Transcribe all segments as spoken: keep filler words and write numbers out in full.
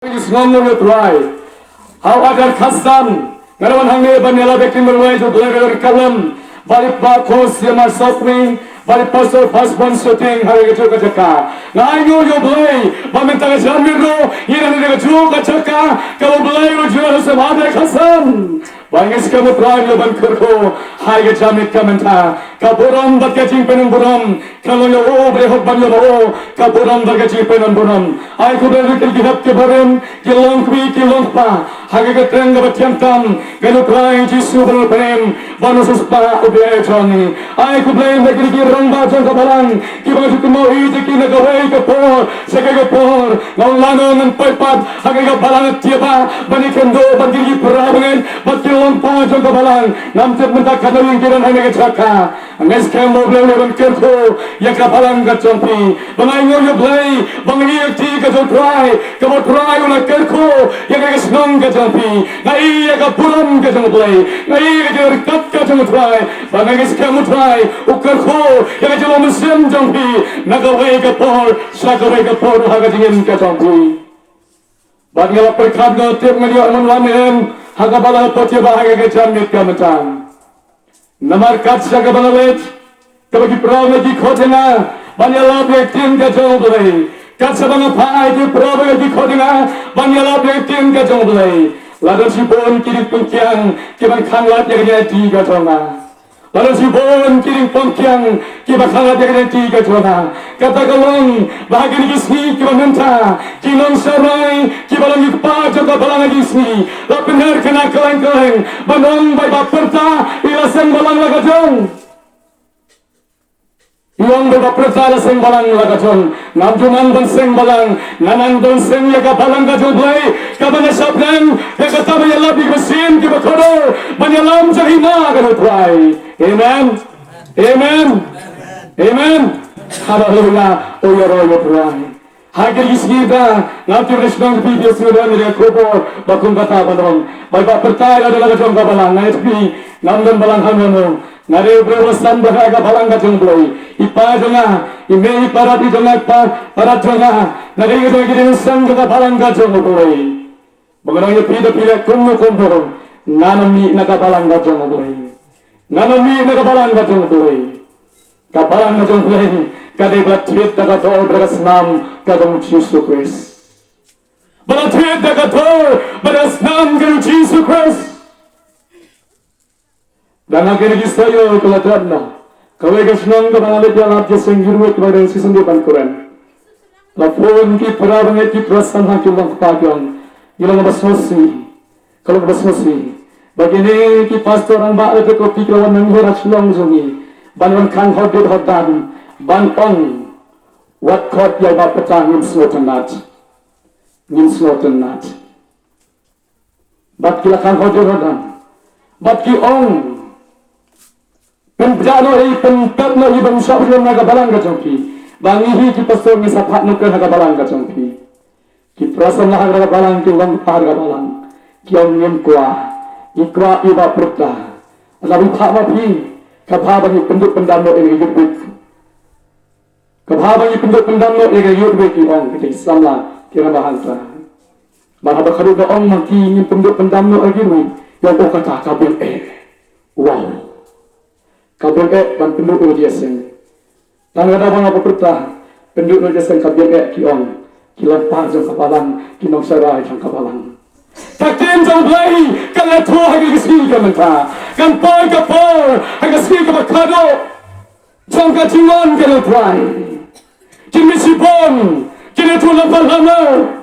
Ngi sngew ngi Trai. Ha u adar khatsan. Nga la wan hangne ban ïalap ïa ka ktien ba U Blei, jong U Blei ka don ka lem. Bad i Pa Kos ïa Mar Sopmi, bad i Pastor Firstborn Shooting ha kajuh ka jaka. Nga ainguh ïa U Blei ba mynta ka janmiet ruh ngi don ha kajuh ka jaka kaba U Blei u ju ïarap ha u adar khatsan. Ba ngi skhem U Trai ban kyrkhu ha ka janmiet ka mynta. Ka burom bad ka jingpynburom ka long ïa u, ba hok ban ïa u ka burom bad ka jingpynburom. Ai khublei ïa ki hep ki barim, ki longkmie ki longkpa ha ka kyrteng kaba thiang tam ka U Trai Jisu ba la pynlong ban u siewspah u Blei jong ngi. Ai khublei ïa ki rangbah jong ka balang kiba ju kynmaw ïa ki na kawei ka por sha kawei ka por. Nga ong lano ngan poi pat ha ka balang tiaba ban ïakynduh bad ki para bangeit bad ki longpa jong ka balang. Ngam tip mynta katno ïa ki don ha kane ka jaka. Nga skhem ba U Blei u ban kyrkhu ïa ka balang ka jong phi. Ba nga ainguh ïa U Blei ba nga ïohi ïa ka kti ka jong U Trai kaba U Trai u la kyrkhu ïa ka shnong ka jong phi. Nga ïohi ïa ka burom ka jong U Blei. Nga ïohi ïa ka jingryngkat ka jong U Trai. Ba nga skhem U Trai u kyrkhu ïa ka jinglong mynsiem jong phi na kawei ka por sha kawei ka por ha ka jingim ka jong phi. Bad nga la pyrkhat, nga tip, nga ïoh mon wan em ha kaba la pyrthei ba ha ka janmiet ka mynta. Namar kat sha kaba nga leit, kaba ki para bangeit ki khot ïa nga ban ïalap ïa ka ktien ka jong U Blei. Kat sha ba nga phai, ki para bangeit ki khot ïa nga ban ïalap ïa ka ktien ka jong U Blei. La don shibun ki diengphongkiang kiban khanglad ïa ka jingïaid ka jong nga. La don shibun ki diengphongkiang kiba khanglad ïa ka jingïaid ka jong nga. Kata ka long ba ha kine ki sngi kiba mynta, ki nongsharai kiba long ki kpa jong ka balang ha ki sngi la pynher kane kylleng kylleng ban ong ba i Bah Pyrta i la seng balang la ka jong. I ong ba i Bah Pyrta i la seng balang la ka jong. Ngam ju nang ban seng balang, nga nang ban seng ïa ka balang ka jong U Blei kaba nga shah pynang ïa kata ba ïalap ïa ki mynsiem kiba kordor ban ïalam jong i ma ka jong U Trai. Amen. Amen. Amen. Haleluya. O ïaroh ïa U Trai. Ha kine ki sngi da, ngam tip na shnong phi phi sngew da, ïa ka khubor ba kum kata ban ong ba i Bah Pyrta i la don la ka jong ka balang. Nga ïathuh phi, ngam don balang hangno hangno. Nga dei u briew ba san bha ha ka balang ka jong U Blei. I pa jong nga, i mei i para jong nga, i pa para jong nga, na ka ïing jong nga ki dei ki san bha ha ka balang ka jong U Blei. Ba ngan ong ïa phi, da phi leh kumno kumno, ngan ym mih na ka balang ka jong U Blei. Ngan ym mih na ka balang ka jong U Blei. Ka balang ka jong U Blei ka dei ba la thied da ka dor bad da ka snam ka jong U Jisu Khrist. Ba la thied da ka dor bad da ka snam ka jong U Jisu Khrist. Dang ha kine ki sngi ïa ka la dep na kawei ka shnong kaba nga leit ïalap jingïaseng, ki ruh kiba dang shisien dei ban kren. La phone ki para bangeit, ki para samla, ki longkpa, ki ong, ngi long ba sngewsih. Ka long ba sngewsih ba kine ki pastor rangbah la dei ko ki, ki la wan nang ïa ka shnong jong ngi ban wan khang hot dei hot dan, ban ong wat khot ïa i Bah Pyrta, ngim sngewtynnat. Ngim sngewtynnat. Bad ki la khang hot dei hot dan. Bad ki ong, pynpjah noh hi, pynpjah noh hi ban shah pynlong na ka balang ka jong phi. Ba ngi hi ki pastor ngi sa phah nuksa ha ka balang ka jong phi. Ki para samla ha ka balang, ki longkpa ha ka balang, ki ong ngim kwah. Ngi kwah ïa i Bah Pyrta. Lada phi phah ma phi, ka bha ba ngi pynduh pyndam noh ïa ka youth week. Ka bha ba ngi pynduh pyndam noh ïa ka youth week, ki ong kita ki samla ki rangbah hangta. Bad haba ka ruh ka ong ma ki ngin pynduh pyndam noh ïa ka youth week, ïa u kata ka biang eh. Wow. Ka biang eh ban pynduh ïa ka jingïaseng. Tang kata ba nga Bah Pyrta pynduh ïa ka jingïaseng, ka biang eh, ki ong ki longpa jong ka balang, ki nongsharai jong ka balang. Ka ktien jong U Blei kan ïathuh ha ka sngi ka mynta. Kan poi ka por ha ka sngi kaba khatduh jong ka jingwan ka jong U Trai. Kin mih shibun, kin ïathuh lamphang lamler.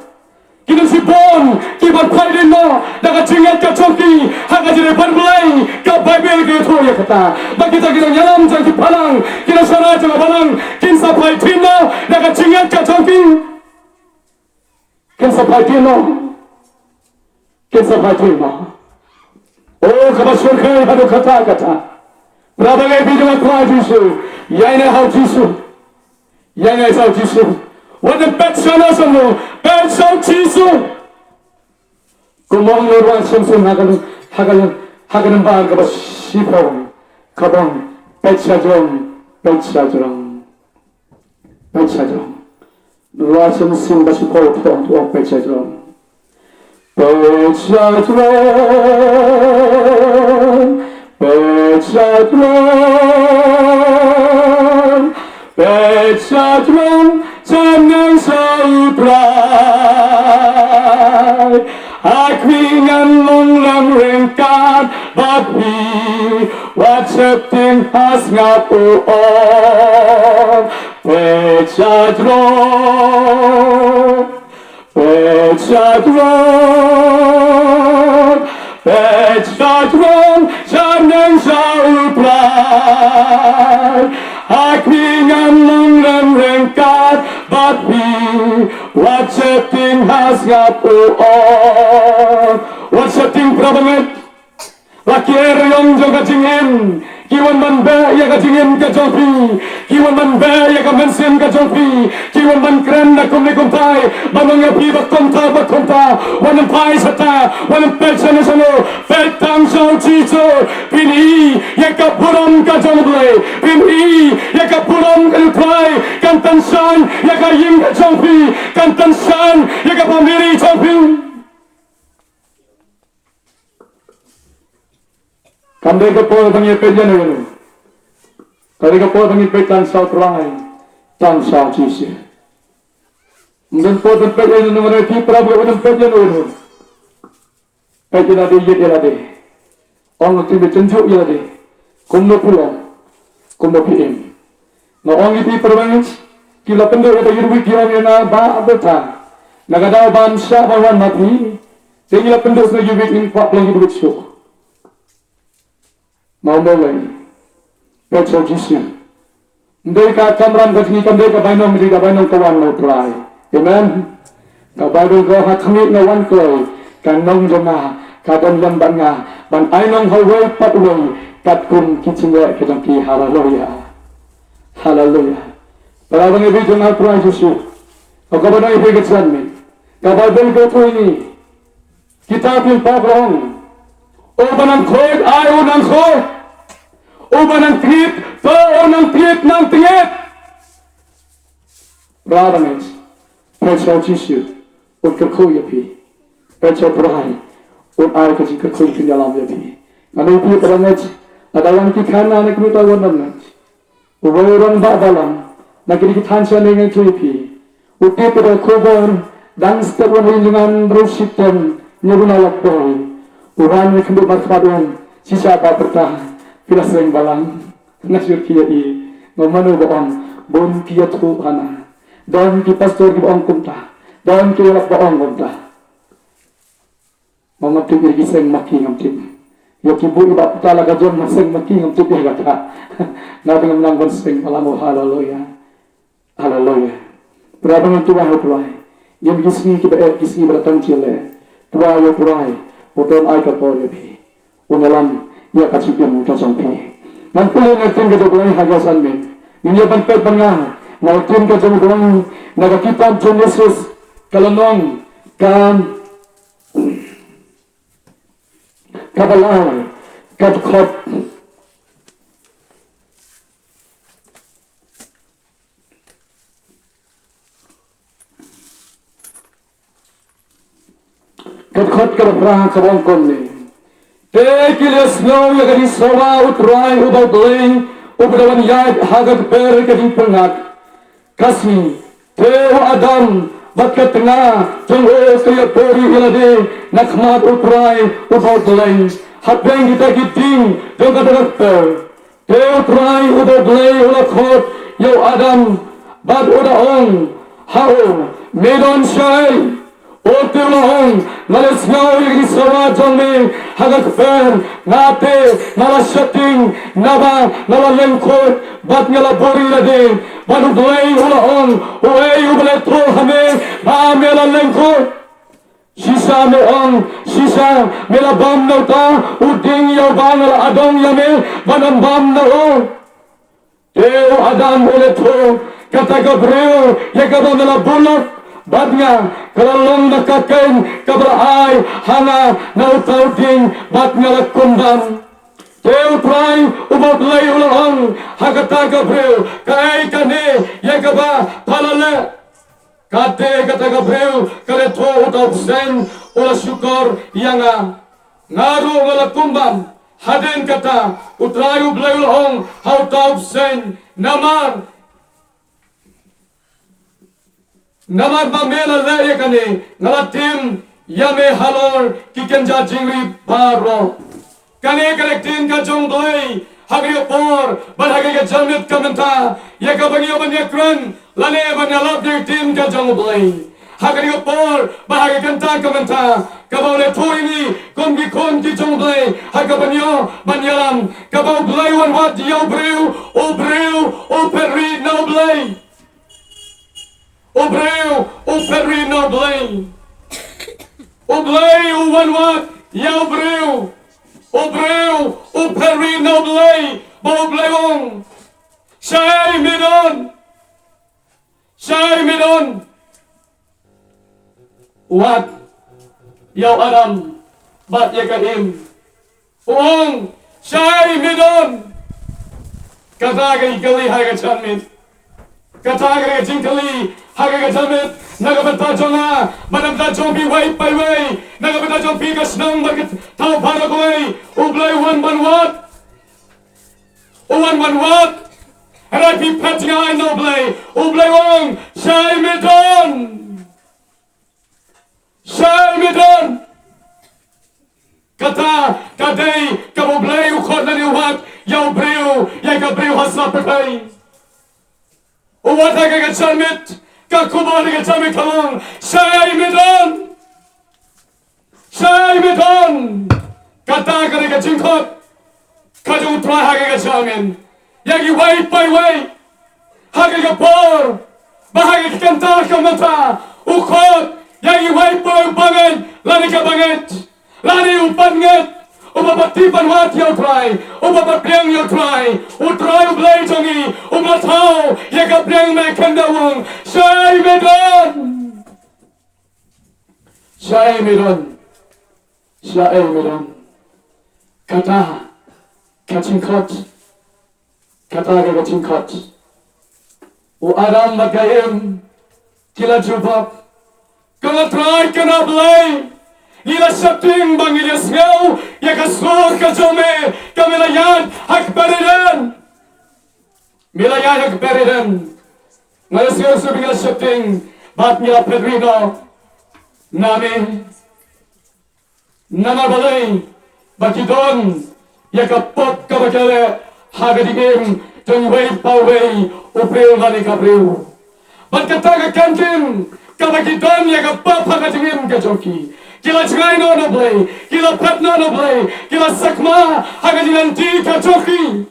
Kin mih shibun kiban phai dien noh da ka jingngeit ka jong ki ha ka jingïadei bad U Blei, ka Baibl ka ïathuh ïa kata. Ba kita ki nongïalam jong ki balang, ki nongsharai jong ka balang, kin sa phai dien noh da ka jingngeit ka jong ki. Kin sa phai dien noh. Kin sa phai dien noh. O kaba shyrkhei haduh katta katta. Para bangeit, phi jong U Trai Jisu, ïaineh ha U Jisu. Ïaineh ha U Jisu. Wat peit sha no sha no, peit sha U Jisu. Kumba ong u Nongïalam Samson ha ka, ha ka, ha ka lynnong kaba shiphew, kaba ong, peit sha jrong, peit sha jrong. Peit sha jrong. Nongïalam Samson ba shiphew, peit sha jrong. Peit sha jrong, peit sha jrong, peit sha jrong, sha neng sha U Trai. Ha khmih ngan long lem ryngkat bad phi, wat sheptieng, ha sngap u ong. Peit sha jrong, peit sha jrong, peit sha jrong, sha neng sha U Trai. Ha khmih ngan long lem ryngkat bad phi, wat sheptieng, ha sngap u ong. Wat sheptieng, para bangeit. La ki riong jong ka jingim ki wan ban beh ïa ka jingim ka jong phi, ki wan ban beh ïa ka mynsiem ka jong phi, ki wan ban kren da kumne kumtai ban ong ïa phi ba kumta ba kumta. Wat nym phai shata, wat nym peit shano shano, peit tang sha U Jisu. Phin i ïa ka burom ka jong U Blei, phin i ïa ka burom ka jong U Trai. Kan tyngshaiñ ïa ka ïing ka jong phi, kan tyngshaiñ ïa ka family jong phi. Kam dei ka por ban ïa peit ïano ïano. Ka dei ka por ban ïa peit tang sha U Trai, tang sha U Jisu. Ym don por ban peit ïano ïano, phi para bangeit, ym peit ïano ïano. Peit ïa lade, ïeit ïa lade. Ong ïa lade, tynjuh ïa lade. Kumno phi long, kumno phi im. Nga ong ïa phi para bangeit, ki la pynduh ïa ka Youth Week, ki ong ïa nga ba, Bah Tang, na ka daw ban shah ban wan ma phi, te ngi la pynduh sha Youth Week, ngim kwah ban Youth Week shuh. Nga ong, balei? Peit sha U Jisu. Ym dei ka kamram ka jong ngi, kam dei ka bainong, ym dei ka bainong, ka wan na U Trai. Amen. Ka bainong ka ha khmih, nga wan kloi, ka nong jong nga ka don lem bad nga ban ai nong ha uwei pat uwei katkum ki jingeh ka jong ki. Haleluya. Haleluya. Para bangeit jong U Trai Jisu. Ka ba nang ïa phi ka jingmut. Ka Baibl ka ong ïa ngi, kitab Ïing Pop ka ong, uba nang khuid ai u nang khuid, uba nang tngit to u nang tngit, nang tngit. Para bangeit, peit sha U Jisu, un kyrkhu ïa phi. Peit sha U Trai, un ai ka jingkyrkhu jingïalam ïa phi. Nga ong ïa phi para bangeit, lada wan ki khana na ka bynta u rangbah balang, na kine ki thaiñ shane, nga ïathuh ïa phi, u tip ïa ka khubor, dang step wan ha ïing jong nga, hynriew shiteng hynñiew bnai la poi. U wan, u khyndiat markhmat, u ong, shisha Bah Pyrta, phi la seng balang. Nga shu ïa i, nga, mano ba ong? Bun ki ïathuh hana. Don ki pastor kiba ong kumta, don ki ïalap ba ong kumta. Ngam tip ïa ki seng ma ki, ngam tip. Ïa ki buh i Bah Pyrta la ka jong, ma seng ma ki ngam tip ïa kata. Nga te ngam nang ban seng balang. Oh, haleluya. Haleluya. Para bangeit, to ïa U Trai. Ngin ki sngi kiba eh, ki sngi ba la tang sha leh. To ïa U Trai, u don ai ka por ïa phi. Un ïalam ïa ka jingim ka jong phi. Ngan pule na ka ktien ka jong U Blei ha ka jingmut. Ngin ïa ban peit ban nga na ka ktien ka jong U Blei na ka kitab Jenesis, ka lynnong ka kaba lai, ka dkhot, ka dkhot kaba phra, kaba ong kumne: Te ki la ïohsngew ïa ka jingsawa U Trai uba U Blei, uba da wan ïaid ha ka kper ka jingpyngngad. Ka sngi, te u Adam bad ka tnga jong u ki ïa buhrieh ïa lade na khmat U Trai uba U Blei, hapdeng kita ki dieng jong kata ka kper. Te U Trai uba U Blei u la khot ïa u Adam bad u da ong ha u, Me don shaei? U te u la ong, Nga la ïohsngew ïa ka jingsawa jong me ha ka kper, nga te nga la sheptieng, naba nga la lyngkhuid bad nga la buhrieh ïa lade. Bad U Blei u la ong, Uei uba la ïathuh ha me ba me la lyngkhuid? Shisha me ong, shisha me la bam na uta u dieng ïa uba nga la adong ïa me ban ym bam na u? Te u Adam u la ïathuh, kata ka briew ïa kaba me la bulok bad nga, ka la long ma ka keiñ kaba la ai ha nga na uta u dieng bad nga la kum bam. Te U Trai uba U Blei u la ong ha kata ka briew, Kaei kane ïa kaba pha la leh? Kata kata ka briew ka la ïathuh uta u bseiñ, u la shukor ïa nga. Nga ruh nga la kumbam. Hadien kata, U Trai U Blei u la ong ha uta u bseiñ, namar, namar ba me la leh ïa kane, nga la tim ïa me halor ki kynja jingri baroh. Kane ka dei ka ktien ka jong U Blei ha kane ka por bad ha kane ka janmiet ka mynta, ïa kaba ngi ïoh ban ïakren lane ban ïalap ïa ka ktien ka jong U Blei. Ha kane ka por bad ha kane ka janmiet ka mynta, kaba u la ïathuh ïa ngi kum ki khun ki jong U Blei, ha kaba ngi ïoh ban ïalam, kaba U Blei u wan wad ïa u briew, u briew u phet ri na U Blei. U briew u phet ri na U Blei. U Blei u wan wad ïa u briew. U briew u phet ri na U Blei. Ba U Blei u ong, shaei me don? Shaei me don? Wat ïa u Adam bad ïa ka Im. U ong, shaei me don? Kata ka jingkylli ha ka janmiet. Kata ka jingkylli ha ka janmiet. Na ka bynta jong nga bad na ka bynta jong phi uwei pa uwei, na ka bynta jong phi ka shnong bad ka thaw baroh kawei, U Blei u wan ban wad. U wan ban wad. Hynrei phi phet jngai na U Blei. U Blei u ong, shaei me don? Shaei me don? Kata ka dei kaba U Blei u khot lane u wad ïa u briew, ïa ka briew ha sla pyrthei. U wad ha ka janmiet, ka khubor ha ka janmiet ka long, shaei me don? Shaei me don? Kata ka dei ka jingkhot ka jong U Trai ha ka janmiet ïa ngi uwei pa uwei. Ha ka por bad ha ka kynta ka mynta, u khot ïa ngi uwei pa uwei, u bangeit lane ka bangeit, lane u bangeit, uba pat tip ban wad ïa U Trai, uba pat pdiang ïa U Trai. U Trai U Blei jong ngi u ba thaw ïa ka pdiang bad ka khyndew, u ong, shaei me don? Shaei me don? Shaei me don? Kata ka jingkhot, kata ka jingkhot. U Adam bad ka Im ki la jubab, ko Trai kane Blei, ngi la sheptieng ba ngin ïasngew ïa ka sur ka jong me, kaba me la ïaid ha ka Eden. Me la ïaid ha ka Eden. Nga la sngew shuh ba ngi la sheptieng bad ngi la phet ri noh na me. Namar balei? Ba ki don ïa ka pop kaba ki leh ha ka jingim jong uwei pa uwei, u briew lane ka briew. Bad kata ka ktien kaba ki don ïa ka pop ha ka jingim ka jong ki, ki la jngai noh na U Blei, ki la phet noh na U Blei, ki la sakma ha ka jinglynti ka jong ki.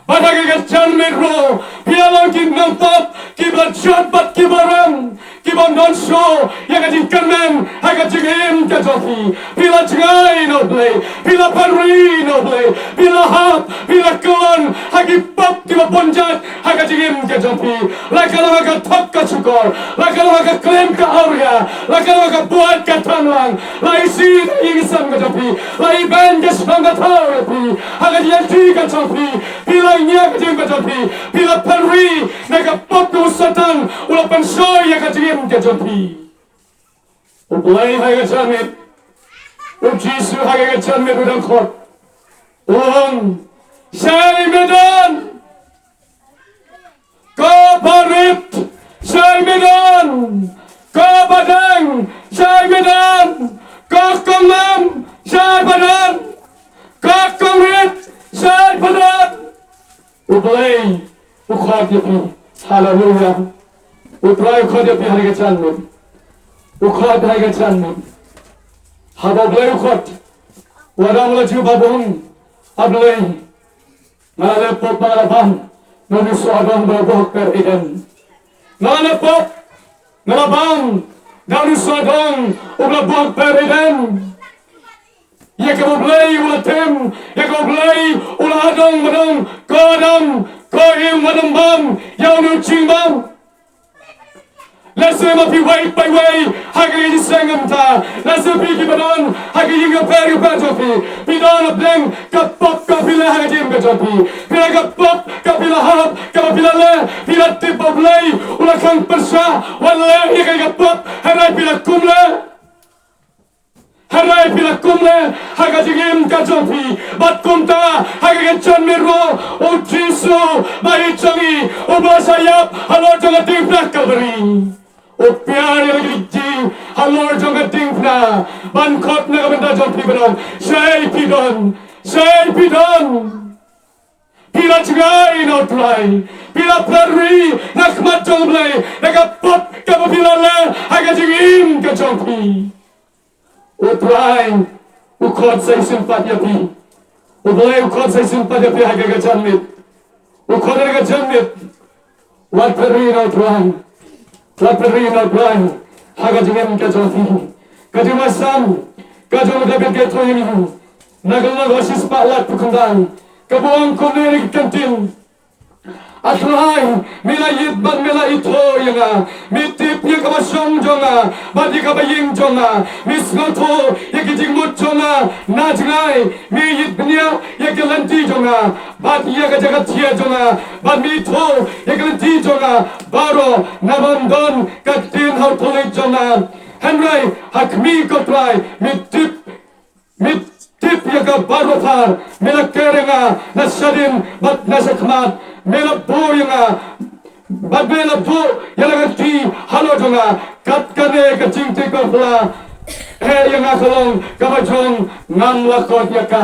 Bad ha ka janmiet ruh phi la long ki nongpop kiba jot bad kiba rem, kiba ym don shuh ïa ka jingkyrmen ha ka jingim ka jong phi. Phi la jngai na U Blei, phi la phet ri na U Blei, phi la hap, phi la kyllon ha ki pop kiba bun jait ha ka jingim ka jong phi. La ka long ha ka thok ka shukor, la ka long ha ka klim ka awria, la ka long ha ka buaid ka thanlang, la isih ïing isem ka jong phi, la ibeiñ ka shnong ka thaw ïa phi, ha ka jingïaid ka jong phi. Phi la ngiah ka jingim ka jong phi, phi la phet ri na ka pop kaba u Soitan u la pynshoi ïa ka jingim ka jong phi. U Blei ha ka janmiet, U Jisu ha ka janmiet u dang khot, u ong, shaei me don? Ko barit, shaei me don? Ko badeng, shaei me don? Ko kongmam, shaei ba don? Ko kongrit, shaei ba don? U Blei u khot ïa phi. Haleluya. U Trai u khot ïa phi ha ka janmiet. U khot ha ka janmiet. Haba U Blei u khot, u Adam u la jubab, u ong, a Blei, nga la leh pop ba nga la bam na une u soh adong uba la buh ha ka Eden. Nga la leh pop, nga la bam na une u soh adong uba la buh ha ka Eden. Ïa kaba U Blei u la tim, ïa kaba U Blei u la adong, ba dang, ko Adam, ko Im, wat nym bam ïa une u jingbam. Lehse ma phi uwei pa uwei ha kane ka jingïaseng mynta, lehse phi kiba don ha ka ïing ka pher ka pher jong phi, phi don hapdeng ka pop kaba phi leh ha ka jingim ka jong phi. Phi don ka pop kaba phi la hap, kaba phi la leh, phi la tip ba U Blei u la khang pyrshah, wat leh ïa kane ka pop, hynrei phi la kum leh. kumne ha ka jingim ka jong phi, bad kumta ha ka kynja miet ruh, u Jisu ba ïeit jong ngi, uba la shah ïap halor jong ka diengphna Kalbari, u piar ïa ka jingim halor jong ka diengphna ban khot na ka bynta jong phi ban ong, shaei phi don, shaei phi don. Phi la jngai na U Trai, phi la pynri na khmat jong U Blei na ka pop kaba phi la leh ha ka jingim ka jong phi. U Trai u khot sa shisien pat ïa phi. U Blei u khot sa shisien pat ïa phi ha ka janmiet. U khot ha ka janmiet. Wat pynri na U Trai. Wat pynri na U Trai ha ka jingim ka jong phi. Ka jingmynsiem ka jong u David ka ïathuh ïa ngi na ka lynnong kaba shispah laiphew khyndai, kaba ong kumne na ka ktien: A Trai, me la ïeit bad me la ithuh ïa nga. Me tip ïa kaba shong jong nga bad ïa kaba ïeng jong nga. Me sngewthuh ïa ki jingmut jong nga na jngai. Me ïeit bniah ïa ki lynti jong nga bad ïa ka jaka thiah jong nga, bad me ithuh ïa ki lynti jong nga baroh. Naba ym don ka ktien ha u thylliej jong nga. Hynrei ha khmih, ko Trai, me tip, me tip ïa ka baroh phar. Me la ker ïa nga na shadien bad na shakhmat. Me la buh ïa nga bad me la buh ïa la ka kti halor jong nga. Kat kane ka jingtip kaba phi la heh ïa nga ka long kaba jong, ngam lah khot ïa ka.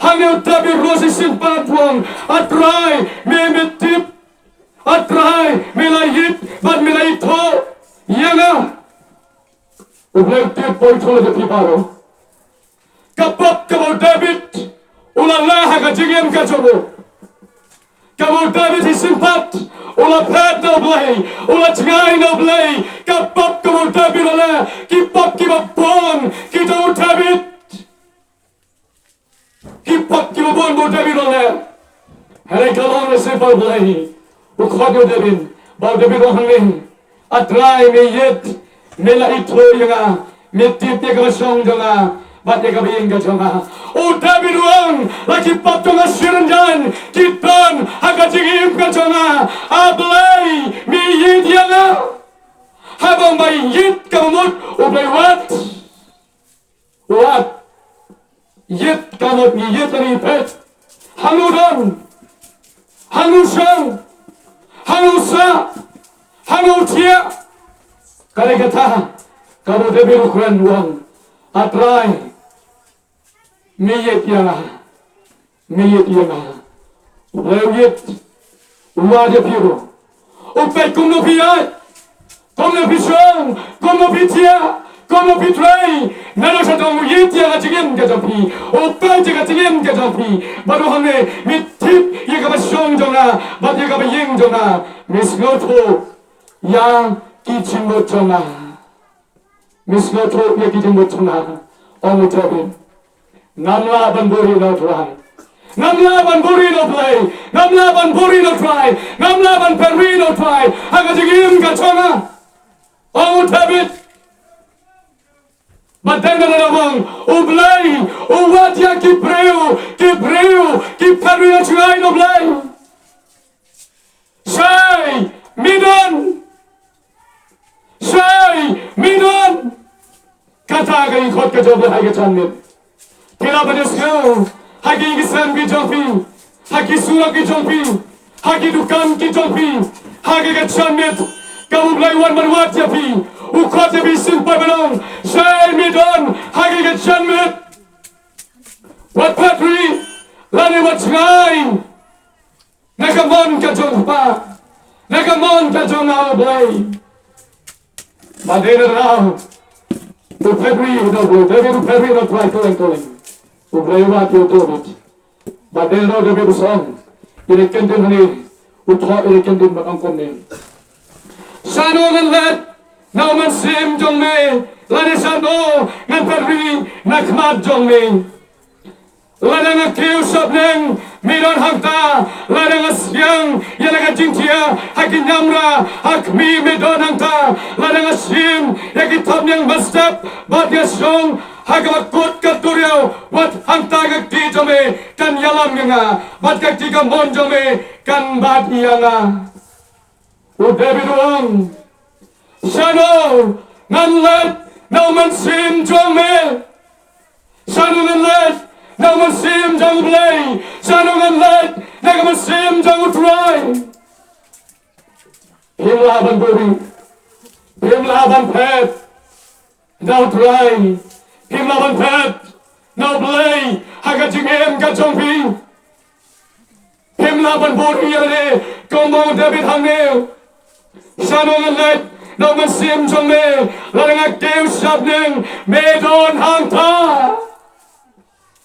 Hangne u David ruh sa shisien pat u ong, A Trai, me, me tip. A Trai, me la ïeit bad me la ithuh ïa nga. U Blei u tip bad u ithuh ïa phi baroh. Ka pop kaba u David u la leh ha ka jingim ka jong u, kaba u David sa shisien pat u la phet na U Blei, u la jngai na U Blei. Ka pop kaba u David u la leh, ki pop kiba bun ki jong u David, ki pop kiba bun ba u David u la leh. Hynrei ka long na shisien pat U Blei u khot ïa u David, ba u David u ong hangne, A Trai, me ïeit, me la ithuh ïa nga, me tip ïa kaba shong jong nga bad ïa kaba ïeng ka jong nga. U David u ong, la ki pop jong nga shi ryndang ki don ha ka jingim ka jong nga, A Blei, me ïeit ïa nga. Haba ong ba ïeit, kaba mut U Blei wat, wat ïeit, ka mut ngi ïeit, ngi peit. Hangno don, hangno shong, hangno sah, hangno thiah. Ka dei kata kaba u David u kren u ong, A Trai, me ïeit ïa nga, me ïeit ïa nga. U Blei u ïeit, u wad ïa phi ruh. U peit kumno phi ïaid, kumno phi shong, kumno phi thiah, kumno phi trei. Nano sha tang u ïeit ïa ka jingim ka jong phi. U peit ïa ka jingim ka jong phi. Bad u ong hangne, me tip ïa kaba shong jong nga bad ïa kaba ïeng jong nga. Me sngewthuh ïa ki jingmut jong nga. Me sngewthuh ïa ki jingmut jong nga. Ong u David, ngam lah ban buhrieh na U Trai. Ngam lah ban buhrieh na U Blei. Ngam lah ban buhrieh na U Trai. Ngam lah ban pynrieh na U Trai ha ka jingim ka jong nga. Ong u David. Bad dang nangta u ong, U Blei u wad ïa ki briew, ki briew ki pynrieh na jngai na U Blei. Shaei me don, shaei me don. Kata ka jingkhot ka jong U Blei ha ka janmiet. Phi lah ban ïohsngew ha ki ïing ki sem ki jong phi, ha ki surok ki jong phi, ha ki dukan ki jong phi, ha ka janmiet. Ka U Blei u wan ban wad ïa phi, u khot ïa phi shisien pat ban ong, shaei me don ha ka janmiet. Wat pynrieh lane wat jngai na ka mon ka jong u Kpa, na ka mon ka jong u Blei. Bad dei na u pynrieh na u Blei, David u pynrieh na u Blei kylleng kylleng. U Blei u wad ïa u David. Bad dei na u David u song ïa ka ktien hangne, u thoh ïa ka ktien bad ong kumne. Shano ngan leit na u mynsiem jong me, lane shano ngan pynrieh na khmat jong me? Lada nga kiew sha bneng, me don hangta. Lada nga siang ïa la ka jingthiah ha ki niamra, ha khmih me don hangta. Lada nga shim ïa ki thapniang mynstep bad nga shong ha kaba kut ka duriaw, wat hangta ka kti jong me kan ïalam ïa nga, bad ka kti kamon jong me kan bat ïa nga. U David u ong, shano ngan leit na u mynsiem jong me? Shano Mynsiem jong U Blei, shano ngan leit na ka mynsiem jong U Trai? Phim lah ban buhrieh, phim lah ban phet na U Trai, phim lah ban phet na U Blei ha ka jingim ka jong phi. Phim lah ban buhrieh ïa lade, kumba u David hangne. Shano ngan leit na u mynsiem jong me, lada nga kiew sha bneng, me don hangta.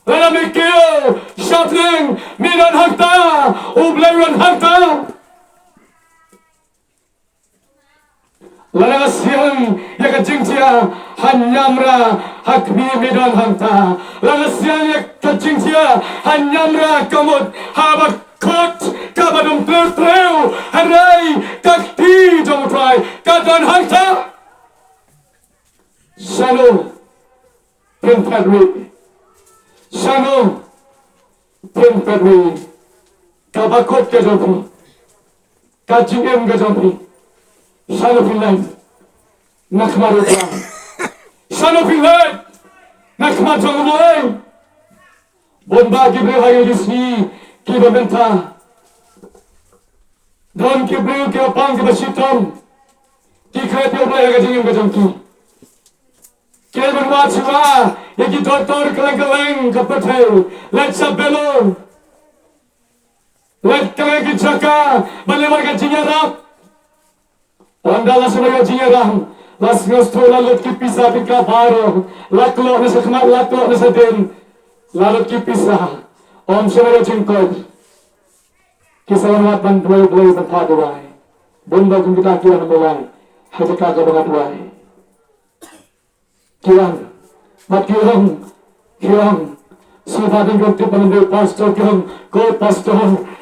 Lada me kiew sha bneng, me don hangta, U Blei u don hangta. Lada nga siang ïa ka jingthiah ha Niamra, ha khmih me don hangta. Lada nga siang ïa ka jingthiah ha Niamra, ka mut haba kut kaba dum treu treu, hynrei ka kti jong U Trai ka don hangta. Shano phin phet ruh? Shano phin phet ruh? Kaba kut ka jong phi, ka jingim ka jong phi, shano phin leit? Na khmat U Trai? Shano phin leit? Na khmat jong U Blei? Bun bah ki briew ha ïing ki sngi kiba mynta don ki briew kiba pang kiba shitom, ki klet ïa U Blei ha ka jingim ka jong ki. Ki leit ban wad shuwa ïa ki doktor kylleng kylleng ka pyrthei, leit sha Vellore, leit kylleng ki jaka ban leit wad ka jingïarap. Ynda la shu ïoh jingïarap, la sngewthuh la lut ki pisa tyngka baroh, la kloh na shakhmat, la kloh na shadien, la lut ki pisa. Ym shym ïoh jingkoit. Ki sa wan wad ban duwai U Blei ban phah duwai. Bun ba kum kita ki wan mawlai ha jaka kaba nga duwai. Ki wan bad ki ong, ki ong, shuwa ba dang kum tip ba nga dei pastor, ki ong, ko pastor,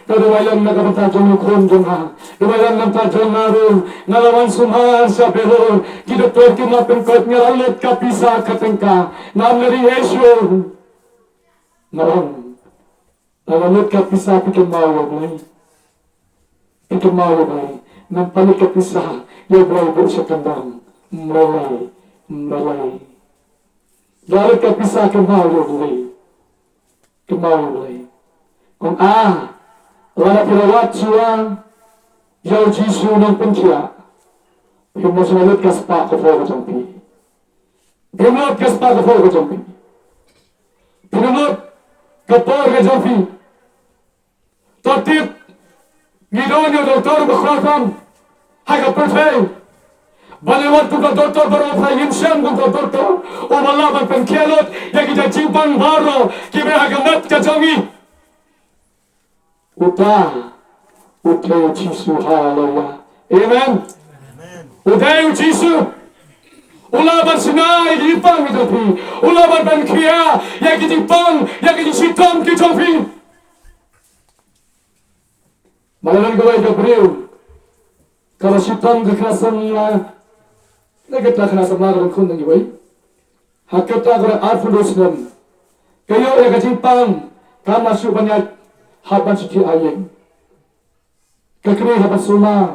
to duwai lem na ka bynta jong u khun jong nga, duwai lem na ka bynta jong nga ruh. Nga la wan sumar sha Vellore, ki doktor kim lah pynkoit, nga la lut ka pisa ka tyngka, ngam leh ei shuh. Nga ong, lada lut ka pisa, phi kynmaw ïa U Blei? Phi kynmaw ïa U Blei? Ngan pynlut ka pisa ïa U Blei bad sha kyndong. Ym lei, ym lei. Lada lut ka pisa, kynmaw ïa U Blei. Kynmaw ïa U Blei. Ong, ah, lada phi la wad shuwa ïa U Jisu Nongpynkhiah, phin ym shym la lut ka spah ka phew ka jong phi. Phin ym lut ka spah ka phew ka jong phi. Phin ym lut ka por ka jong phi. To tip, ngi don ïa u doktor ba khlem ha ka pyrthei. Ba ngi wad kum ka doktor baroh, ba ngin shem kum ka doktor uba lah ban pynkhiah lut ïa kita ki jingpang baroh kiba ha ka met ka jong ngi. Uta u dei U Jisu. Haleluya. Amen. U dei U Jisu. U lah ban shna ïa ki jingpang ki jong phi. U lah ban pynkhiah ïa ki jingpang, ïa ki jingshitom ki jong phi. Malai kawei ka briew kaba shitom, ka khynnah samla, ne kata khynnah samla ka ban khun tang iwei. Ha kata ka arphew hynriew snem ka ïoh ïa ka jingpang, kam lah shuh ban ïaid hap ban shu thiah ha ïing. Ka kmie hap ban sumar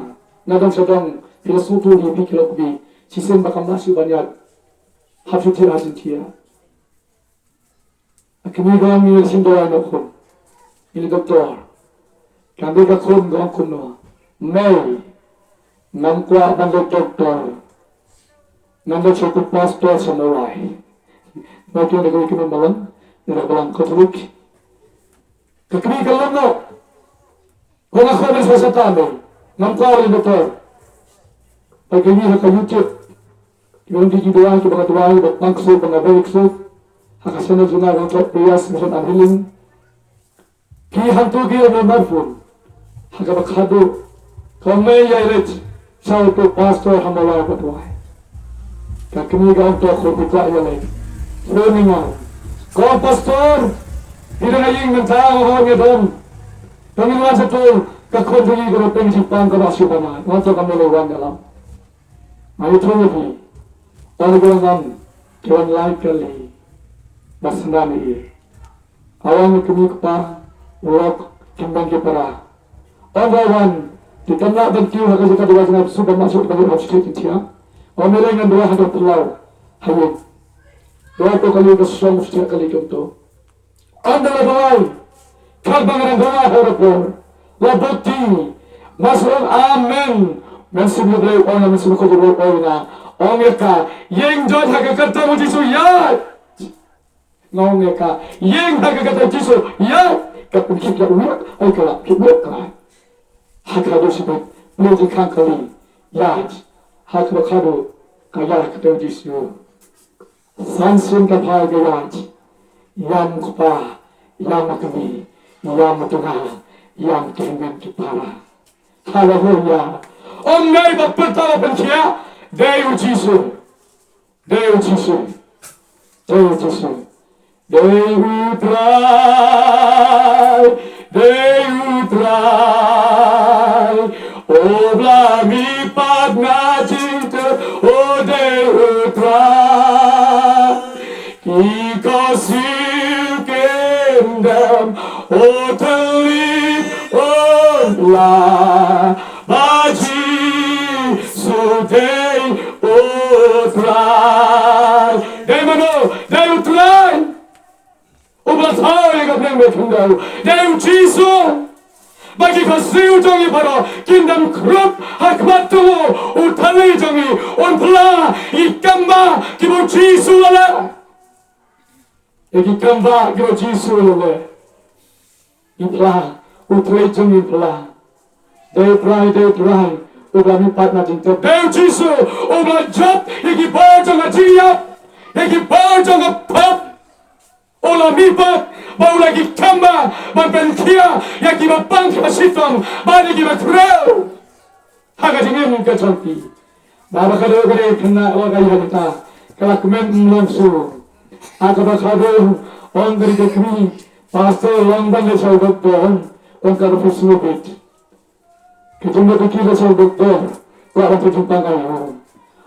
na dong sha dong, phi la sngewthuh hi, phi ki lok kmie, shisien ba kam lah shuh ban ïaid hap shu thiah ha jingthiah. Ka kmie ka ong, ngi la shim dawai noh khun, ngi la doktor. Ka dei ka khun ka ong kumno, mei, ngam kwah ban leit doktor, ngan leit sha u pastor sha Mawlai. Ba ki ong da kawei ka balang, da ka balang Katholik. Ka kmie ka long noh. Ko nga khot ban sngewsih ta me, ngam kwah ban doktor. Peit kane ha ka YouTube. Ki ong ki duwai, kiba nga duwai, ba pang ksuid, ba nga beh ksuid. Ha ka channel jong nga, Rangtlot Prayers Mission and Healing. Ki hangto ki ïa mobile phone ha kaba khadduh. Ka ong, mei, ïa leit sha uto u pastor ha Mawlai ba duwai. Ka kmie ka ong, to khun, phi kwah ïa leit? Phone ïa nga. Ka ong, pastor, phi dang ha ïing mynta? Nga ong, nga dang. Tang ïa nga sha to, ka khun jong ngi ka la peng jingpang, ka la shu ban wan. Nga ong, to ka mut lei wan ïalam. Nga ïathuh ïa phi, ong, ka wan, ka wan lai kali ba sngewsih ïa i. Ka wan, ka kmie kpa, u lok, ki bang ki para. Ong, ka wan, te kam lah ban kiew ha ka jaka duwai jong nga, shu ban mad shuh ban ïoh hap shu thiah jingthiah. Ong, me lei, ngan duwai ha ka phyllaw ha ïing. Duwai to kali ka song shu thiah kali kumto. Ynda la duwai, katba nga dang duwai ha ka por, la bok ti, nga shu ong amen. Mynsiem U Blei u ong, mynsiem u khot U Blei u ong ïa nga, ong ïa ka, ïeng doit ha ka kyrteng U Jisu, ïaid. Nga ong ïa ka, ïeng ha ka kyrteng U Jisu, ïaid. Ka pynkit ïa u ïaid, ai ka la kit ïaid ka. Ha ka dei shibit, plie jingkhang kali, ïaid. Ha kaba khadduh, ka ïaid ha ka kyrteng U Jisu. San sien ka phai ka ïaid. Ïam u kpa, ïam u kmie, ïam u tnga, ïam ki hynmen ki para. Haleluya. Ym dei ba pyrta ba pynkhiah, dei U Jisu. Dei U Jisu. Dei U Jisu. Dei U Trai, dei U Trai, u ba la mihpat na jingtep, o dei U Trai. Ki khohsiew kin dem, o thylliej, o la, ba Jisu dei U Trai. Dei mano, dei U Trai. U ba la thaw ïa ka bneng bad khyndew, dei U Jisu. Ba ki khohsiew jong ngi baroh kin dem krup ha khmat jong u, u thylliej jong ngi un phla ïa ki kambah kiba U Jisu u la leh. Ïa ki kambah kiba U Jisu u la leh. Ngi phla, u thylliej jong ngi phla. Dei U Trai, dei U Trai, u ba la mihpat na jingtep. Dei U Jisu, u ba la jop ïa ki bor jong ka jingïap, ïa ki bor jong ka pop. U la mihpat, ba u la ki kambah, ban pynkhiah ïa kiba pang kiba shitom, bad ïa kiba khrew. Ha ka jingim ka jong phi. Ba ba ka dei ka dei khynnah, wa ka ïa ka, ka la kmen ym long shuh. Ha kaba khadduh, ong ka dei ka kmie, Pastor, long ban leit sha u doktor, ong ka dei phi sngewbit. Ki jingmut ki la sha u doktor, kwah ban pynjingpang ïa u.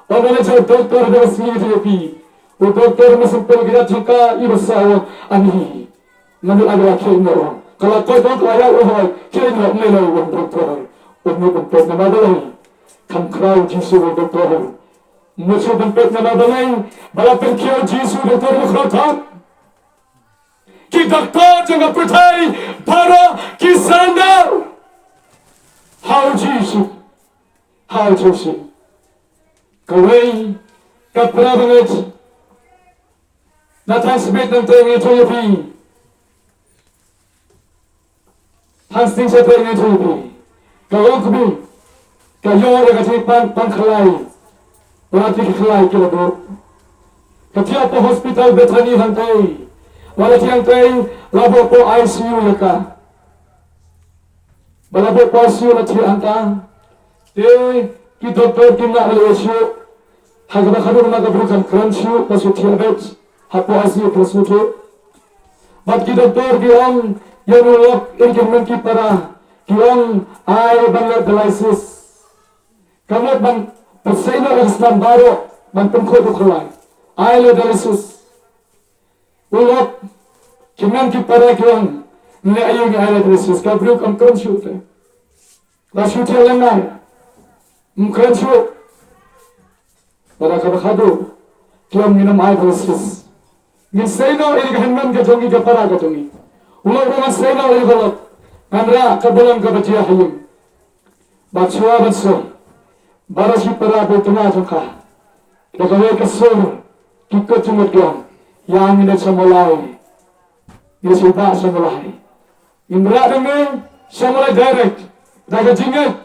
Ong ban leit sha u doktor, ba ka sngi te phi. U doktor mynsiem pynlong ka jingkha, i ba sa u, ani. Ngan ïa la khie noh. Ka la koit noh, ka la ïa u hoi, khie noh, me lo u doktor. U mut ban peit namar balei? Kam khraw Jisu u doktor. Mut shu ban peit namar balei? Ba la pynkhie Jisu u doktor u khraw tam. Ki doktor jong ka pyrthei baroh ki surrender ha u Jisu. Ha u Jisu. Kawei ka para bangeit. Na Thangsmit nangta ngi ïathuh ïa phi. Thangsting shatei ngi ïathuh ïa phi. Ka long kmie. Ka ïoh ïa ka jingpang, pang khlai. Ba la ki khlai ki la buh. Ka thiah hapoh hospital Bethany hangtei. Ba la thiah hangtei, la buh hapoh I C U ïa ka. Ba la buh hapoh I C U la thiah hangta. Te ki doktor kim lah ban leh shuh. Ha kaba khadduh namar ka briew kam kren shuh, ka shu thiah beit. Hapoh I C U ka shu thiah. Bad ki doktor ki ong, ïa u lok, ïa ki hynmen ki para. Ki ong, ai ban leh dialysis. Ka mut ban pynseiñ noh ïa ka snam baroh, ban pynkhuid u khlaiñ. Ai leh dialysis. U lok, ki hynmen ki para ki ong, ne aïu ngi ai leh dialysis, ka briew kam kren shuh te. La shu thiah lyngngai. Ym kren shuh. Bad ha kaba khadduh, ki ong ngin ym ai dialysis. Ngin sei noh ïa ka hynmen ka jong ngi, ka para ka jong ngi. U lok ruh ngan sei noh ïa ka lok. Ngan rah kaba long kaba jia ha ïing. Bad shuwa ban soi, baroh shi para bad tnga jong ka, da kawei ka sur, ki kut jingmut ki ong, ïa ngin ïa sha Mawlai. Ngin shu bah sha Mawlai. Ngin rah da ngi sha Mawlai direct, da ka jingngeit.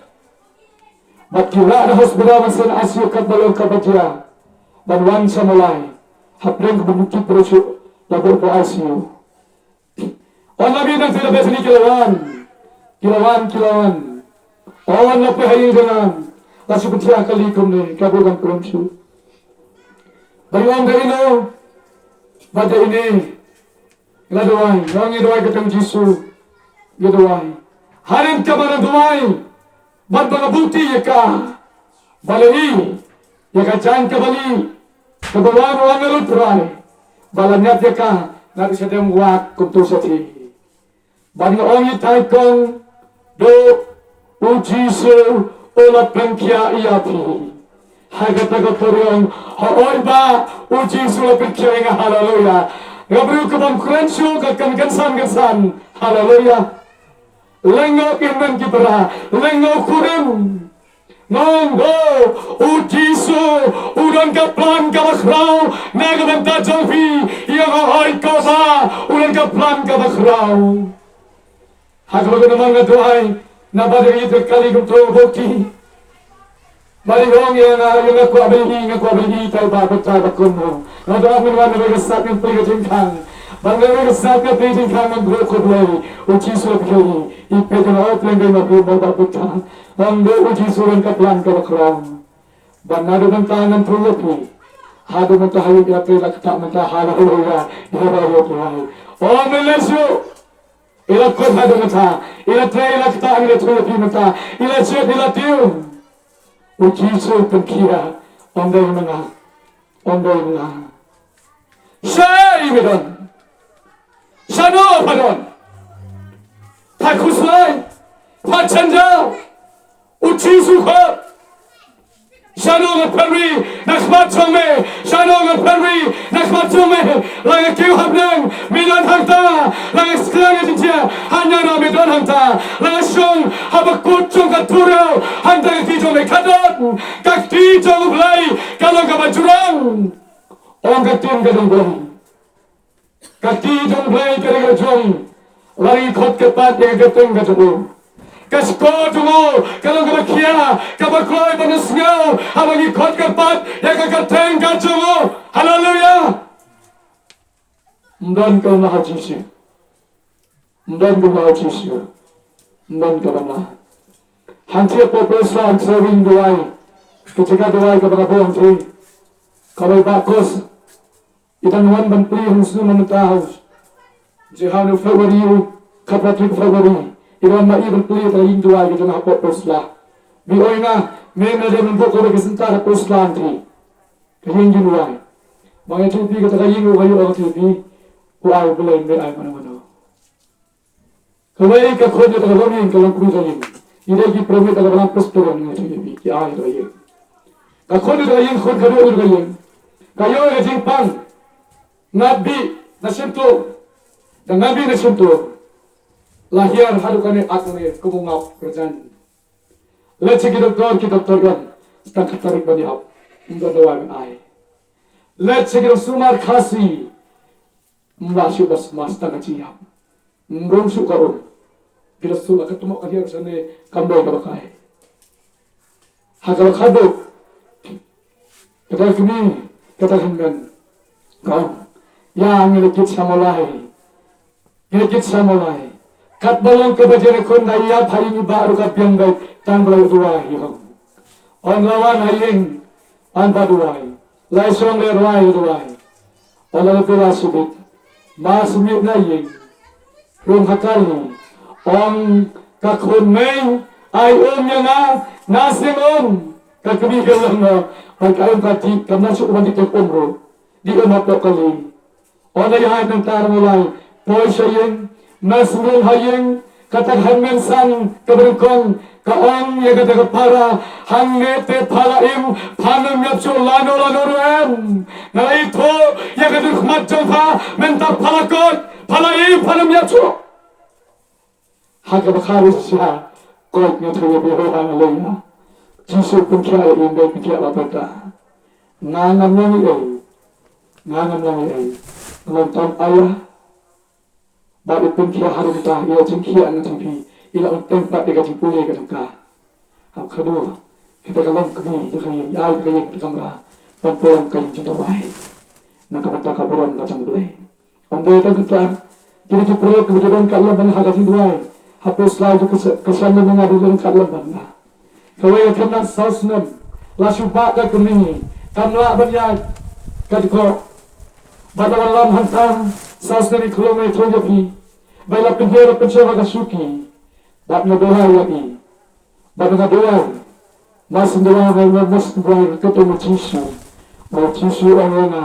Bad ki rah na hospital ban seng I C U katba long kaba jia. Ban wan sha Mawlai. Hapdeng kaba mut ki para shu la buh hapoh I C U. Wan la mih nangta na Bethany ki la wan. Ki la wan, ki la wan. Wan la poi ha ïing jong nga. La shu pynthiah kali kumne, ka buh kam kren shuh. Ba ïa wan da ino. Ba da ine. La duwai, nga ong ngi duwai ka kyrteng Jisu. Ngi duwai. Hadien kaba nga duwai. Bad ba nga buh kti ïa ka. Ba la ïohi ïa ka jaiñ kaba lieh. Kaba wan, wan na lut rai. Ba la ngat ïa ka. Ngat ïa ka shadem wad kumto shathie. Bad nga ong ïa tai kong. Duh. U Jisu u la pynkhiah ïa phi. Ha kata ka por nga ong, hooid Bah, u Jisu u la pynkhiah ïa nga, haleluya. Ka briew ka bym kren shuh ka kan kynsan kynsan. Haleluya. Lyngngoh ki hynmen ki para, lyngngoh u kurim. Nongdo, u Jisu u don ka plan kaba khraw na ka bynta jong phi. Ïa nga hoi kaba u don ka plan kaba khraw. Ha kaba ka namar nga duwai na ba dei ïa ka kali kumto bokti. Ba dei ong ïa nga, ïa nga kwah ba ïa nga kwah ba ïa tai ba ba tai ba kumno. Nga duwai mynwan na ba ka sat ngan pli ka jingkhang. Ba nga ka sat ngan pli jingkhang ngan duwai ko Blei. U Jisu phi i phi ka na op leng dei ma phi ba ba ta. Ngan do u Jisu ran ka plan ka ba khraw. Ba na do ngan ta ngan pli ïa phi. Ha do ngan ta ha ïa phi la ka ta ngan ta ha la ïa ïa ba ïa phi. O men lesu. Ila kot ha dong ta, ila tre ila kta ila tre ila pima ta, ila chet ila tiu. U Jisu pynkhia, ong dei ma nga, ong dei ma nga. Sha i me don, sha no pha don. Pha khuslai, pha jynjar. U Jisu khot. Shano ngan pynri na khmat jong me, shano ngan pynri na khmat jong me. La nga kiew hapdeng me don hangta, la nga sklang nga jingjia, hangta na me don hangta. La nga shong ha ba kut jong ka turiew, hangta ka kti jong me ka don. Ka kti jong U Blei ka long kaba jrong. Ong ka ktien ka jong U Blei. Ka kti jong U Blei ka dei ka jong. La ngi khot kyrpad ïa ka kyrteng ka jong u. Ka shkor jong u ka long kaba khia, kaba kloi ban ïasngew haba ngi khot kyrpad ïa ka kyrteng ka jong u. Haleluya. Ym don kaba mlien ha u Jisu. Ym don kaba mlien ha u Jisu. Ym don kaba mlien. Hangta ha Port Paisley sa win duwai. Ka jaka duwai kaba nga buh hangta. Kaba i Bah Kos. I dang wan ban plie hangno mynta ha u. Jinghaw ne February, khatphra tarik February. I wan ma i ban plie ta ïing duwai ka jong ha Port Paisley. Bi oi nga, me na dei ban buh kawei ka center ha Port Paisley. Ka ïing jingduwai. Ba nga ïathuh ïa phi kata ka ïing u ka ïoh ka ïathuh ïa phi. U ai U Blei, me ai mano mano. Kawei ka khun jong ka long ïing ka long kmie ka ïing. Ngi dei ki pyramid ka balang prestone ngi tu ïa ki ai ka ïing. Ka khun jong ka ïing khun ka dei ka ïing. Ka ïoh ka jingpang. Ngat bi na shyntur. Da ngat bi na shyntur. La hiar haduh kane at ne kum u ngap kerjan. Leit sha ki doktor ki doktor kan. Stang ka tarik ban ïap. Ym don dawai ban ai. Leit sha ki doktor sumar khasi. Ym lah shuh ba sma stang ka jingïap. Ym rung shuh ka um. Ki la shu la ka tmok ka hiar shane kam dei kaba kai. Ha kaba khatduh. Kata kmie, kata hynmen. Ka ong. Ïa ngi la kit sha mawlai. Ngi la kit sha mawlai. Katba long kaba jingïakhun nga ïap ha ïing i Bah ruh ka biang beit tang ba la duwai ïa nga. Ong la wan ha ïing, wan ba duwai. Lai song le rwai duwai. Ong la duwai shibit. Ma sumit na ïing. Rung ha kali. Ong ka khun mei. Ai um ïa nga. Na sing um. Ka kmie ka long no. Ong ka um ka ti. Kam na shu um ti um ruh. Di um ha pok kali. Ong ïa hai nangta rang u lai. Poi sha ïing, na sngewlem ha ïing, kata ka hynmen san kaba nyngkong ka ong ïa kata ka para, hangne te pha la im, phan ym ïap shuh lano lano ruh em. Nga la ithuh ïa ka jingkhmat jong pha, mynta pha la koit, pha la im, phan ym ïap shuh. Ha kaba khatduh shisha, koit nga tharai ïa phi, haleluya. Jisu pynkhiah ïa i, ym dei pynkhiah la bynta. Nga ngam long ei ei. Nga ngam long ei ei. Nga long tam aya. Bad i pynkhiah haduh mynta, i la jingkhiah nga tharai phi. I la ong teng pat ïa ka jingpule ka jong ka. Ha khatduh. Kita ka long kmie, ïa ka ïing, ïa ka ïing, ïa ka kamra. Ban poi ka ïing jong U Blei. Na ka bynta ka burom ka jong U Blei. Ym dei tang kata, kine ki paralok kiba ju don katto katne ha ka jingduwai. Ha pyrshah ju ka sha-, ka shan lem nga ju don katto katne. Kawei ka khynnah saw snem, la shu bah ka kmie, kam lah ban ïaid ka jingkoh. Bad la wan lam hangta, saw snem i khlem ïathuh ïa phi. Bad la pynhiar la pynshong ha ka shuki. Bad nga duwai ïa i. Bad nga duwai. Mas duwai, nga mas duwai ha ka kyrteng u Jisu. Ba u Jisu u ong ïa nga,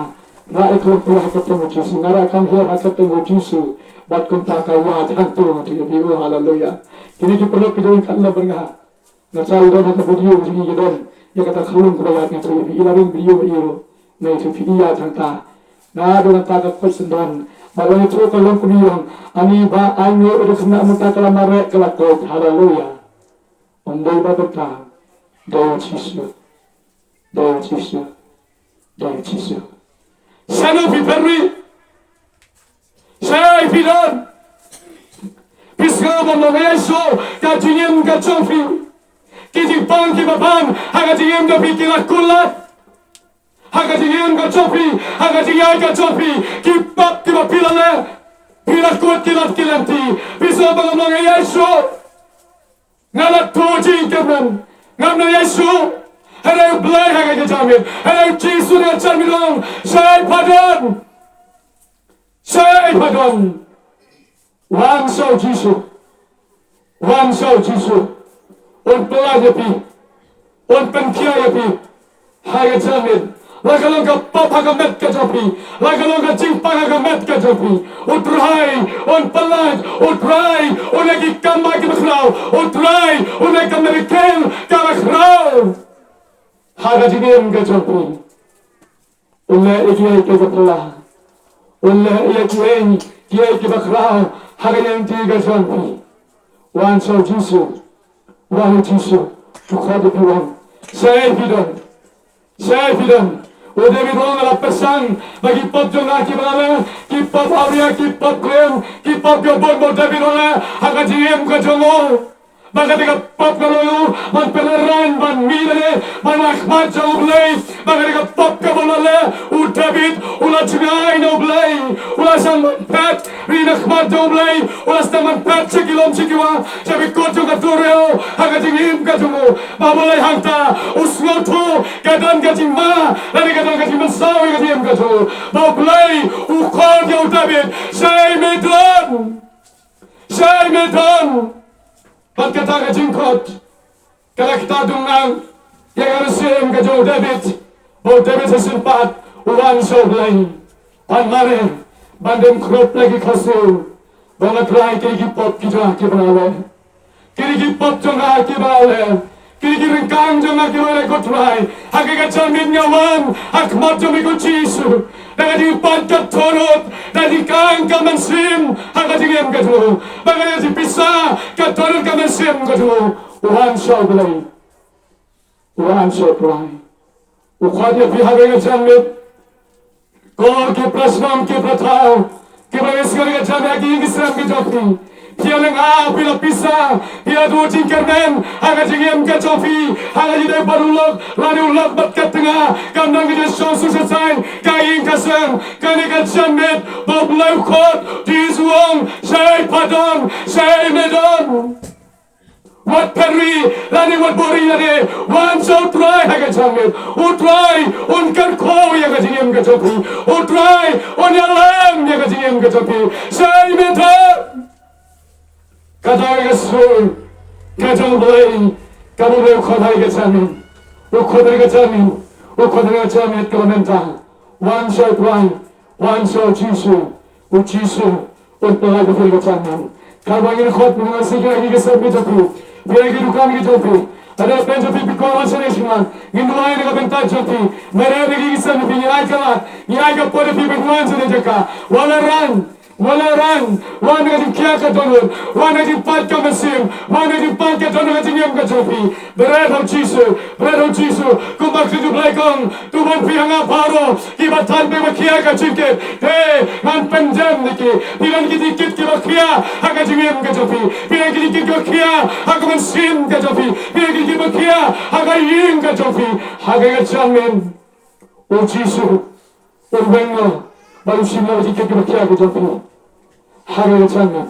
rah ïa ka longkmie ha ka kyrteng u Jisu. Nga rah kam hiar ha ka kyrteng u Jisu. Bad kumta ka ïaid hangto, nga tip ïa phi, oh, haleluya. Kine ki paralok ki don katne bad nga. Nga tharai i don ha ka video jong ngi, i don ïa kata ka khlung kaba ïaid, nga tip ïa phi, i la ring video ïa i ruh. Nga tip ïa phi, i ïaid hangta. Naduh nangta ka koit syndon, Ba la ïathuh ka long kumne ong, ani ba ainguh u da khynnah mynta ka la mareh ka la koit. Haleluya. Ym dei ba bynta. Dei u Jisu. Dei u Jisu. Dei u Jisu. Shano phi pynri? Shaei phi don? Phi sngew ba ma Ïesu ka jingim ka jong phi. Ki jingpang kiba ban ha ka jingim ka jong phi ki la kulat. Ha ka jingim ka jong phi, ha ka jingïaid ka jong phi, ki pop kiba phi la leh, phi la kut ki la ki lynti, phi sngew ba ngam long ïa Ïesu. Nga la tuh jingkyrmen, ngam long ïa Ïesu. Hynrei U Blei ha ka jingmut, hynrei U Jisu ha ka jingmut u ong, shaei pha don? Shaei pha don? Wan sha u Jisu. Wan sha u Jisu. Un pyllait ïa phi. Un pynkhiah ïa phi. Ha ka jingmut. La ka long ka pop ha ka met ka jong phi. La ka long ka jingpang ha ka met ka jong phi. U Trai un pyllait. U Trai un ïa ki kam ba ki ba khraw. U Trai un ïa ka miracle ka ba khraw. Ha ka jingim ka jong phi. Un leh ïa kiei kiei kiba phylla. Un leh ïa kiei kiei kiba khraw ha ka ïing ka sem phi. Wan sha u Jisu. Wan u Jisu. U khot ïa phi wan. Shaei phi don? Shaei phi don? U David u ong nga la pyrshang ba ki pop jong nga kiba nga leh, ki pop awria, ki pop khlem, ki pop kiba bun ba u David u ong ha ka jingim ka jong u. Ba kata ka pop ka long u ban pynïaid ban mih lane ban wan ha khmat jong U Blei. Ba kata ka pop kaba u la leh, u David u la jngai na U Blei, u la sdang ban phet ri na khmat jong U Blei, u la sdang ban phet sha ki lum sha ki wah, sha ki kot jong ka duriaw ha ka jingim ka jong u. Ba U Blei hangta u sngewthuh ka don ka jingma lane ka don ka jingmynsaw ïa ka jingim ka jong u. Ba U Blei u khot ïa u David, shaei me don? Shaei me don? Bad kata ka jingkhot ka la ktah dum nang ïa ka mynsiem ka jong u David. Ba u David sa sngewthuh, u wan sha U Blei, ban mareh, ban dem khrup na ki khyndew. Ba nga trai, kine ki pop ki jong nga kiba nga leh, kine ki pop jong nga kiba nga leh, kine ki ryngkang jong nga kiba nga leh, ko Trai, ha kane ka janmiet nga wan ha khmat jong me ko Jisu. Da ka jingpang ka dohnud, da ka jingkang ka mynsiem ha ka jingim ka jong u. Ba ka jingpisa ka dohnud ka mynsiem ka jong u. Wan sha U Blei. Wan sha U Blei. U khot ïa phi ha kane ka janmiet. Ko ki para shnong ki para thaw kiba ïasyllok ha kane ka janmiet ha ki ïing ki sem ki jong phi. Phi ïa lynga, phi la pisa, phi ïa duh jingkyrmen ha ka jingim ka jong phi, ha ka jingdei bad u lok lane u lok bad ka tnga. Kam don ka jingshong suk sha saiñ ka ïing ka sem. Kane ka janmiet ba U Blei u khot, Jisu u ong, shaei pha don, shaei me don? Wat pynri lane wat buhri lane, wan sha U Trai ha ka janmiet. U Trai un kyrkhu ïa ka jingim ka jong phi. U Trai un ïalam ïa ka jingim ka jong phi. Shaei me don? Kata ka sur ka jong U Blei kaba U Blei u khot ha ka janmiet. U khot ha ka janmiet. U khot ha ka janmiet kaba mynta. Wan sha U Trai, wan sha u Jisu, u Jisu un pyllait ïa phi ha ka janmiet. Katba ngin khot, ngin ïa sngewthuh ïa ki sem ki jong phi, phi ïa ki dukan ki jong phi, lada phi jong phi phi kwah wan shane sha nga, ngin duwai na ka bynta jong phi. Mareh ïa ki sem ki jong phi, ngi ai ka lad, ngi ai ka pud ïa phi ban wan shane jaka. Wan la rang, wan la rang, wan da ka jingkhiah ka dohnud, wan da ka jingpait ka mynsiem, wan da ka jingpait ka dohnud ka jingim ka jong phi. Bret ha u Jisu, bret ha u Jisu, kumba ka ktien U Blei ka ong, to ban phi ha nga baroh kiba than bad ba khia ka jingkit. Te ngan pynjem ïa ki. Phi don ki jingkit kiba khia ha ka jingim ka jong phi. Phi don ki jingkit kiba khia ha ka mynsiem ka jong phi. Phi don ki jingkit ba khia ha ka ïing ka jong phi. Ha ka janmiet u Jisu un weng noh bad un shim noh ki jingkit kiba khia ka jong phi. Ha ka janmiet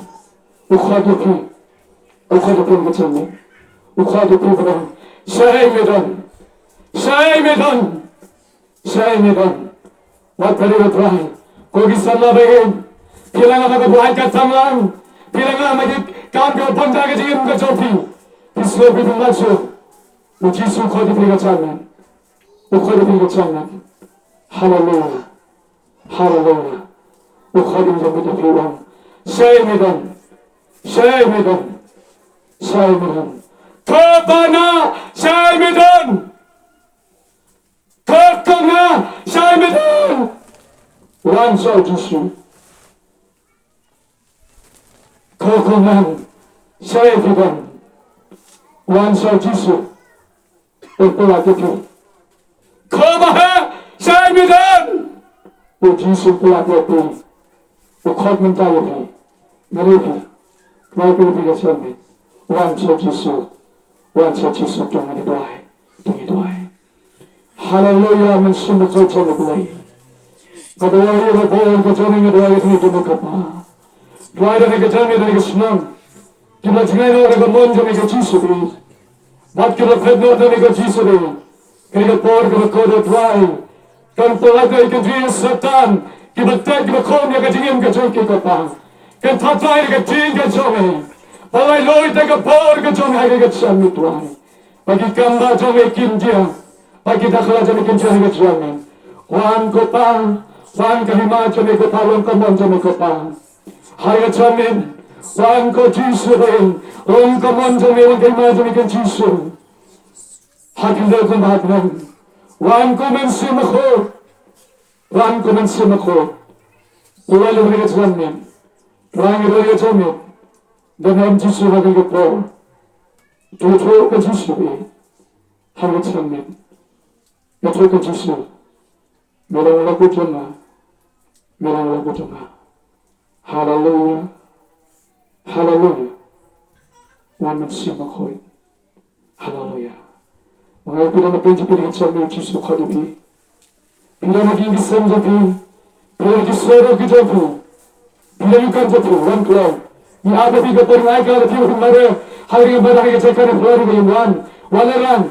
u khot ïa phi. U khot ïa phi ha ka janmiet. U khot ïa phi ba don. Shaei me don? Shaei me don? Shaei me don? Wat pynri, wat pynri. Ko ki samla ba ïeit, phi la ngam ha ka buhaiñ ka thamlang, phi la ngam ha ki kam kiba bun ha ka jingim ka jong phi. Phi sngewbha, phi pynlait shuh. U Jisu u khot ïa phi ha ka janmiet. U khot ïa phi ha ka janmiet. Haleluya. Haleluya. U khot ïa phi ha ka janmiet, u ong, shaei me don? Shaei me don? Shaei me don? Ko para, shaei me don? Ko kong, shaei me don? Wan sha u Jisu. Ko kmen, shaei phi don? Wan sha u Jisu, un pyllait ïa phi. Ko ba heh, shaei phi don? U Jisu un pyllait ïa phi. U khot mynta ïa phi. Ngi ïa phi. Ngi ïa phi ka jingmut. Wan sha u Jisu. Wan sha u Jisu, to ngin duwai. To ngin duwai. Haleluya, Mynsiem Bakhuid jong U Blei. Nga duwai ïa ka bor ka jong me, nga duwai ïa kane ka jingim, ko Pa. Duwai da kane ka jingim, da kane ka shnong. Kiba la jngai noh da ka mon jong me, ko Jisu Khrist. Bad kiba la phet noh da me, ko Jisu Khrist. Kane ka por kaba kordor, duwai. Kan pyllait ïa ka jingim Satan. Kiba teh kiba khum ïa ka jingim ka jong ki, ko Pa. Kan pynthut ïa ka jingim ka jong me. Ba la ïoh ïa ka bor ka jong me ha kane ka jingim, duwai. Ba ki kam ba jong me kin jia, ba ki dakhla jong me kin jia ha ka jingim. Wan ko Pa, wan ka hima jong me ko Pa, long ka mon jong me ko Pa. Ha ka jingim, wan ko Jisu, long ka mon jong me, wan ka hima jong me ko Jisu. Ha ka jingim kumba ha ka jingim. Wan ko Mynsiem Bakhuid, wan ko Mynsiem Bakhuid. Ko wan ha ka jingim. Wan ha ka jingim. Dang em Jisu ha ka por. To to ka Jisu. Ha ka jingim. Ïathuh ko Jisu, me long u la kut jong nga, me long u la kut jong nga. Haleluya. Haleluya. Wan Mynsiem Bakhuid. Haleluya. Nga ïa phi, don na pdeng jong phi ka jingim, Jisu khot ïa phi. Phi don ha ki ïing ki sem jong phi. Phi don ha ki surok ki jong phi. Phi don ha ki kam jong phi. Wan kloi. Ngi ap ïa phi ka por, ngi ai ka la phi, phi mare. Ha ri ba da ha ka jaka ne phi ri ba ïa wan. Wan ïa ran.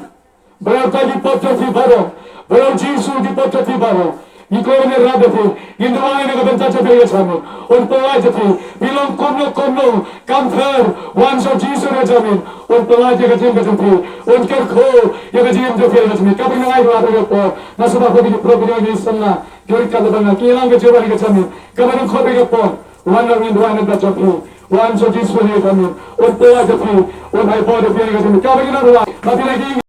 Ba ïa ka ki pop jong phi baroh. Ba ïa Jisu ki pop jong phi baroh. Ngi kwah ban ïarap ïa phi. Ngin duwai na ka bynta jong phi ka jingim. Un pyllait ïa phi. Phi long kumno kumno. Kam pher, wan sha Jisu ka jingim. Un pyllait ïa ka jingim ka jong phi. Un kyrkhu ïa ka jingim jong phi ka jingim. Kaba ngi ai ka la ka por. Nga sngewbha ba ki jingpyrkhat ki jingpyrkhat ki samla. Ki rit ka la ba nga. Ki long ka jingim ka jingim. Kaba ngi khot ka por. Wan, ngin duwai na ka bynta jong phi. Wan sha Jisu ka jingim. Un pyllait ïa phi. Un ai bor ïa phi ka jingim. Kaba ngi duwai. Ba phi la ki